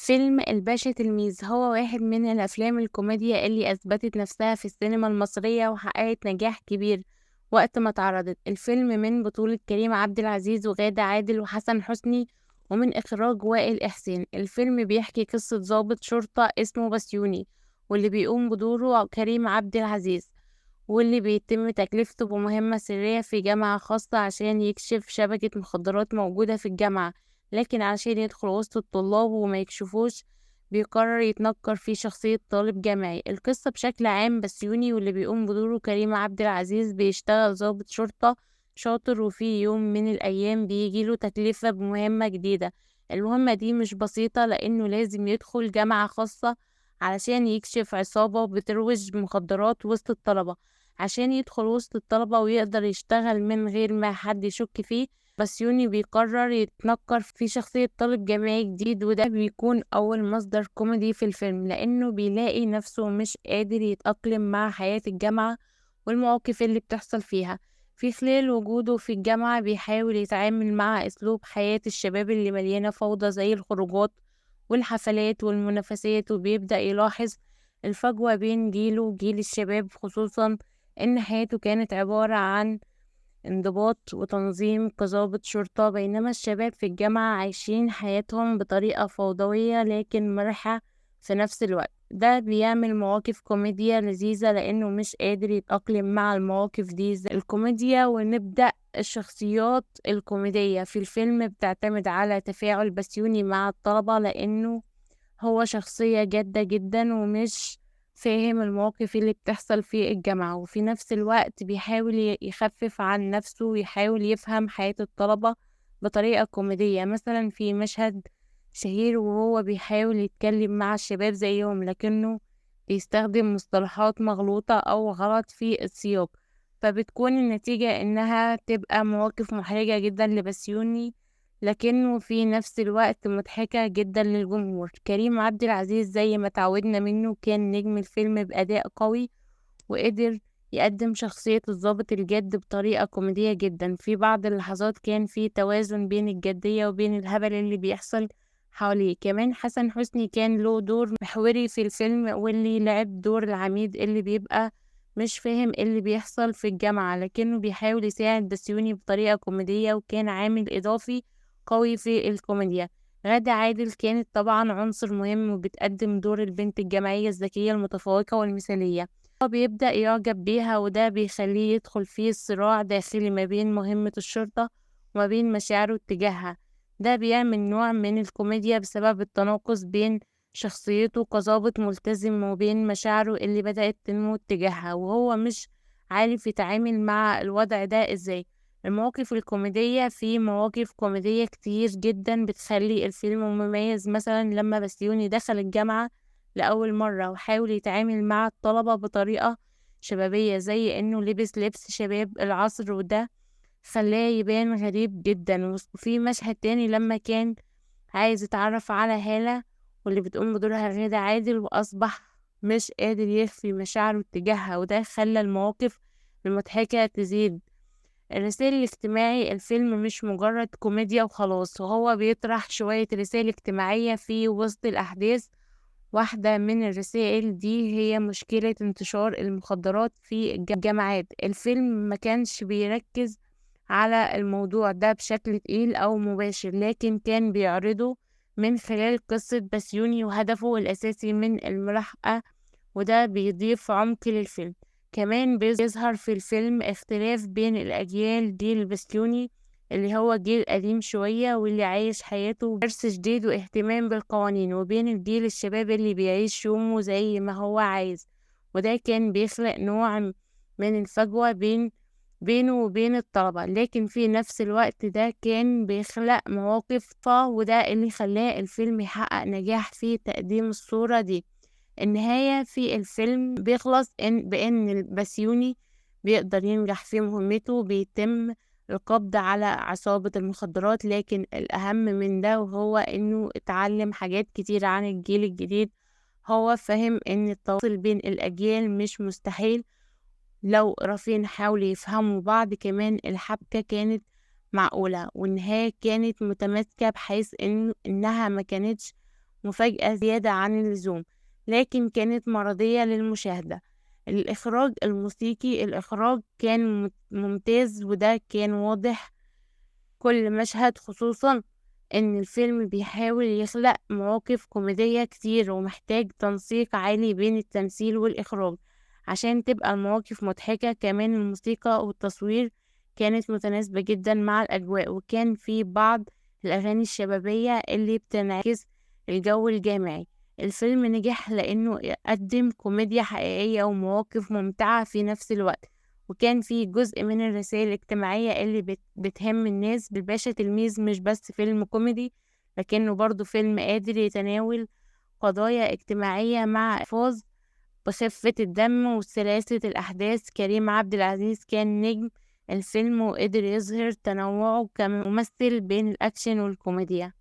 فيلم الباشا تلميذ هو واحد من الأفلام الكوميديا اللي أثبتت نفسها في السينما المصرية وحققت نجاح كبير وقت ما اتعرضت. الفيلم من بطولة كريم عبد العزيز وغادة عادل وحسن حسني، ومن إخراج وائل إحسان. الفيلم بيحكي قصة ضابط شرطة اسمه بسيوني، واللي بيقوم بدوره كريم عبد العزيز، واللي بيتم تكلفته بمهمة سرية في جامعة خاصة عشان يكشف شبكة مخدرات موجودة في الجامعة، لكن عشان يدخل وسط الطلاب وما يكشفوش بيقرر يتنكر في شخصية طالب جامعي. القصة بشكل عام بسيوني واللي بيقوم بدوره كريم عبد العزيز بيشتغل ضابط شرطة شاطر، وفي يوم من الأيام بيجيله تكلفة بمهمة جديدة. المهمة دي مش بسيطة لأنه لازم يدخل جامعة خاصة علشان يكشف عصابة بتروج مخدرات وسط الطلبة. عشان يدخل وسط الطلبة ويقدر يشتغل من غير ما حد يشك فيه، بسيوني بيقرر يتنكر في شخصية طالب جامعي جديد، وده بيكون أول مصدر كوميدي في الفيلم لأنه بيلاقي نفسه مش قادر يتأقلم مع حياة الجامعة والمواقف اللي بتحصل فيها. في خلال وجوده في الجامعة بيحاول يتعامل مع أسلوب حياة الشباب اللي مليانة فوضى زي الخروجات والحفلات والمنافسات، وبيبدأ يلاحظ الفجوة بين جيله وجيل الشباب، خصوصا إن حياته كانت عبارة عن انضباط وتنظيم كضابط شرطة، بينما الشباب في الجامعة عايشين حياتهم بطريقة فوضوية لكن مرحة في نفس الوقت. ده بيعمل مواقف كوميديا لذيذة لأنه مش قادر يتأقلم مع المواقف دي زي الكوميديا. ونبدأ الشخصيات الكوميدية في الفيلم بتعتمد على تفاعل بسيوني مع الطلبة، لأنه هو شخصية جادة جدا ومش فاهم المواقف اللي بتحصل في الجامعة، وفي نفس الوقت بيحاول يخفف عن نفسه ويحاول يفهم حياة الطلبة بطريقة كوميدية. مثلا في مشهد شهير وهو بيحاول يتكلم مع الشباب زيهم لكنه بيستخدم مصطلحات مغلوطة أو غلط في السياق، فبتكون النتيجة إنها تبقى مواقف محرجة جدا لبسيوني لكنه في نفس الوقت مضحكة جدا للجمهور. كريم عبد العزيز زي ما تعودنا منه كان نجم الفيلم بأداء قوي، وقدر يقدم شخصية الضابط الجاد بطريقة كوميدية جدا. في بعض اللحظات كان في توازن بين الجدية وبين الهبل اللي بيحصل حواليه. كمان حسن حسني كان له دور محوري في الفيلم، واللي لعب دور العميد اللي بيبقى مش فاهم اللي بيحصل في الجامعة لكنه بيحاول يساعد بسيوني بطريقة كوميدية، وكان عامل إضافي قوي في الكوميديا. غادة عادل كانت طبعا عنصر مهم وبتقدم دور البنت الجامعية الذكية المتفوقة والمثالية، هو بيبدأ يعجب بيها وده بيخليه يدخل في صراع داخلي ما بين مهمة الشرطة وما بين مشاعره اتجاهها. ده بيعمل نوع من الكوميديا بسبب التناقض بين شخصيته كظابط ملتزم وبين مشاعره اللي بدأت تنمو اتجاهها، وهو مش عارف يتعامل مع الوضع ده ازاي. المواقف الكوميدية، في مواقف كوميدية كتير جدا بتخلي الفيلم مميز. مثلا لما بسيوني دخل الجامعة لأول مرة وحاول يتعامل مع الطلبة بطريقة شبابية زي انه لبس لبس شباب العصر، وده خلاه يبان غريب جدا. وفي مشهد تاني لما كان عايز يتعرف على هالة واللي بتقوم بدورها غادة عادل، وأصبح مش قادر يخفي مشاعره اتجاهها، وده خلى المواقف المضحكة تزيد. الرسائل الاجتماعي، الفيلم مش مجرد كوميديا وخلاص، وهو بيطرح شوية رسائل اجتماعية في وسط الأحداث. واحدة من الرسائل دي هي مشكلة انتشار المخدرات في الجامعات. الفيلم ما كانش بيركز على الموضوع ده بشكل تقيل أو مباشر، لكن كان بيعرضه من خلال قصة بسيوني وهدفه الأساسي من الملاحقة، وده بيضيف عمق للفيلم. كمان بيظهر في الفيلم اختلاف بين الأجيال، جيل بسيوني اللي هو جيل قديم شوية واللي عايش حياته بحرص شديد واهتمام بالقوانين، وبين الجيل الشباب اللي بيعيش يومه زي ما هو عايز، وده كان بيخلق نوع من الفجوة بينه وبين الطلبة، لكن في نفس الوقت ده كان بيخلق مواقف، وده اللي خلاه الفيلم يحقق نجاح في تقديم الصورة دي. النهاية في الفيلم بيخلص بإن البسيوني بيقدر ينجح في مهمته، بيتم القبض على عصابة المخدرات، لكن الأهم من ده وهو إنه اتعلم حاجات كتير عن الجيل الجديد. هو فهم إن التواصل بين الأجيال مش مستحيل لو طرفين حاولوا يفهموا بعض. كمان الحبكة كانت معقولة والنهاية كانت متماسكة بحيث إنها ما كانتش مفاجأة زيادة عن اللزوم، لكن كانت مرضية للمشاهدة. الإخراج الموسيقي، الإخراج كان ممتاز وده كان واضح كل مشهد، خصوصا إن الفيلم بيحاول يخلق مواقف كوميدية كتير ومحتاج تنسيق عالي بين التمثيل والإخراج عشان تبقى المواقف مضحكة. كمان الموسيقى والتصوير كانت متناسبة جدا مع الأجواء، وكان في بعض الأغاني الشبابية اللي بتنعكس الجو الجامعي. الفيلم نجح لأنه قدم كوميديا حقيقية ومواقف ممتعة في نفس الوقت، وكان في جزء من الرسائل الاجتماعية اللي بتهم الناس. الباشا تلميذ مش بس فيلم كوميدي، لكنه برضو فيلم قادر يتناول قضايا اجتماعية مع حفاظ بخفة الدم وسلاسة الأحداث. كريم عبد العزيز كان نجم الفيلم وقدر يظهر تنوعه كممثل بين الأكشن والكوميديا.